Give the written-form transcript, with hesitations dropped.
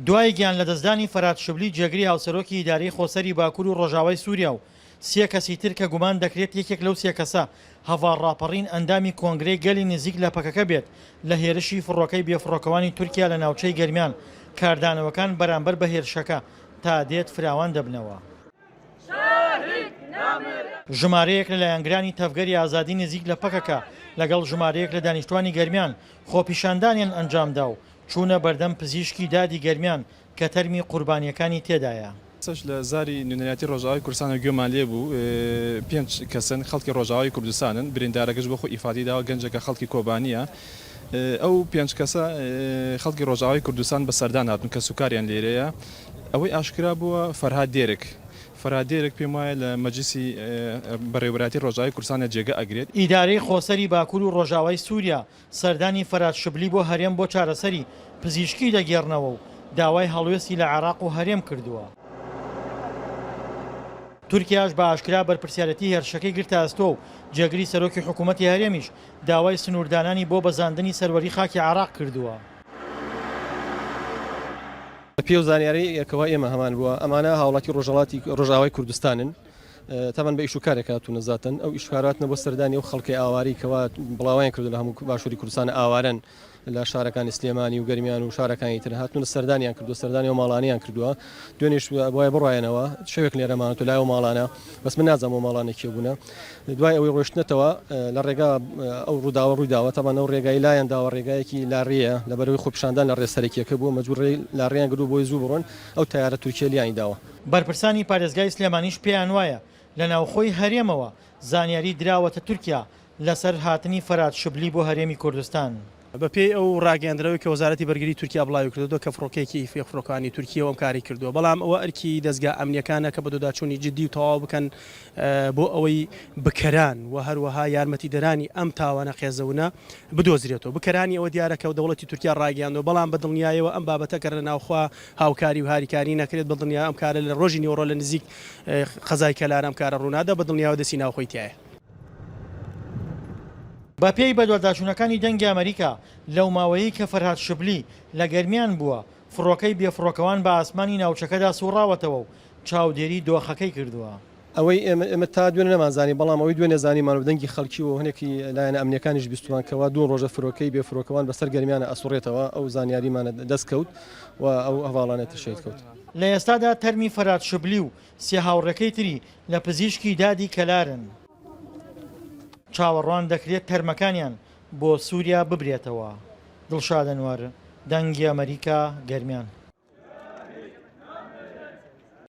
دوای گیان لەدەستدانی فەرهاد شبلی جێگری هاوسەرۆکی ئیدارەی خۆسەری باکور و ڕۆژاوای سوریا و سێ کەسی تر کە گومان دەکرێت یەکێک لەو سێ کەسە هەڤاڵ ڕاپەڕین ئەندامی کۆنگرەی گەلی نزیک لە پەکەکە بێت لە هێرشی فڕۆکەی بێفڕۆکەوانی تورکیا لە ناوچەی گەرمیان، کاردانەوەکان بەرامبەر بە هێرشەکە تا دێت فراوان دەبنەوە. ژمارەیەک لە لایەنگرانی تەڤگەری ئازادی نزیک لە پەکەکە لەگەڵ ژمارەیەک لە دانیشتوانی گەرمیان خۆپیشاندانیان ئەنجامدا و چوونە بەردەم پزیشکی دادی گەرمیان کە تەرمی قوربانییەکانی تێدایە. ئێستاش لە زاری نوێنەرایەتی ڕۆژئاوای کوردستانەوە گوێمان لێ بوو پێنج کەسن خەڵکی ڕۆژئاوای کوردستانن، بریندارەکەش بۆ خۆی ئیفادەی داوە گەنجێکە خەڵکی کۆبانییە، ئەو پێنج کەسە خەڵکی ڕۆژئاوای کوردستان بە سەردان هاتوون کەسوکاریان لێرەیە، ئەوەی ئاشکرا بووە فەرهاد دێرک، فەرهاد دێرک پێم وایە لە مەجلیسی بەڕێوەبەرایەتی ڕۆژئاوای کوردستانە جێگە ئەگرێت. ئیدارەی خۆسەری باکور و ڕۆژئاوای سوریا سەردانی فەرهاد شبلی بۆ هەرێم بۆ چارەسەری پزیشکی دەگێڕنەوە و داوای هەڵوێستی لە عێراق و هەرێم کردووە. تورکیاش بە ئاشکرا بەرپرسیارێتی هێرشەکەی گرتە ئەستۆ و جێگری سەرۆکی حکوومەتی هەرێمیش داوای سنووردانانی بۆ بەزاندنی سەروەری خاکی عێراق کردووە. بەپێی ئەو زانیارەی کەوا ئێمە هەمان بووە ئەمانە هاوڵاتی ڕۆژهەڵاتی ڕۆژئاوای کوردستانن. تەبعەن بە ئیش و کارێک هاتوونە زاتەن ئەو ئیش کاراتنە بۆ سەردانی ئەو خەڵکەی ئاوارەی کەوا بڵاویان کردو لە هەموو باشووری کوردستان ئاوارەن لە شارەکانی سلێمانی و گەرمیان و شارەکانی تر هاتوونە سەردانیان کردو سەردانی ئەو ماڵانیان کردووە دوێنێش وایە بڕایەنەوە شەوێک لێرە مانەوە لای ئەو ماڵانە بەس من نازانم ئەو ماڵانە کێ بوونە دوای ئەوەی ڕۆشتنەتەوە لە ڕێگا ئەو ڕووداوە ڕوویداوە تەبعەن ئەو ڕێگای لایان داوە ڕێگایەکی لاڕێیە لەبەرەوەی خۆپیشاندان لە ڕێ سەرەکیەکە بووە مەجبوور ڕێی لاڕێیان گرتوو بۆی زوو بڕۆن ئەو تەیارە تورکیە لیانی داوە. بەرپرسانی پارێزگای سلێمانیش پێیانوایە، لە ناوخۆی هەرێمەوە زانیاری دراوەتە تورکیا لەسەر هاتنی فەرهاد شبلی بۆ هەرێمی کوردستان. بەپێی ئەو راگەیەندراوەی کە وەزارەتی بەرگری تورکیا بڵاویکردۆتەوە کە فڕۆکەیەکی ئیف فڕۆکەوانی تورکییەوە ئەم کارەی کردووە، بەڵام ئەوە ئەرکی دەزگا ئەمنییەکانە کە بەدواداچوونی جدی و تەواو بکەن بۆ ئەوەی بکەران و هەروەها یارمەتیدەرانی ئەم تاوانە قێزەونە بدۆزرێتەوە. بکەرانی ئەوە دیارە کە دەوڵەتی تورکیا ڕایگەیاندووە، بەڵام بە دڵنیایەوە ئەم بابەتە گەر لە ناوخۆ هاوکاری و هاریکاری نەکرێت، بە دڵنیایەوە ئەم کارە لە ڕۆژی نیوەڕۆ لە نزیک قەزای کەلار ئەم کارە ڕوونادا، بە دڵنیایەوە دەستی ناوخۆی تیایە. بەپێی بەدواداچوونەکانی دەنگی ئەمەریکا، لەو ماوەیەی کە فەرهاد شبلی لە گەرمیان بووە، فڕۆکەی بێفڕۆکەوان بە ئاسمانی ناوچەکەدا سوڕاوەتەوە و چاودێری دۆخەکەی کردووە. ئەوەی ئێمە ئێمە تا دوێنێ نەمانزانی، بەڵام ئەوەی دوێنێ زانیمان و دەنگی خەڵکی و هەنێکی لایەنە ئەمنییەکانیش بیستمان کەوا دوو ڕۆژە فرۆکەی بێ فرۆکەوان بەسەر گەرمیانە ئەسوڕێتەوە، ئەو زانیاریمانە دەست کەوت و ئەو هەڤاڵانە تر شەهید کەوتن. لە ئێستادا تەرمی فەرهاد شبلی و سێ هاوڕێکەی تری لە پزیشکی دادی کەلارن. چاوەڕوان دەکرێت تەرمەکانیان بۆ سوریا ببرێتەوە. دڵشاد ئەنوەر، دەنگی ئەمەریکا، گەرمیان.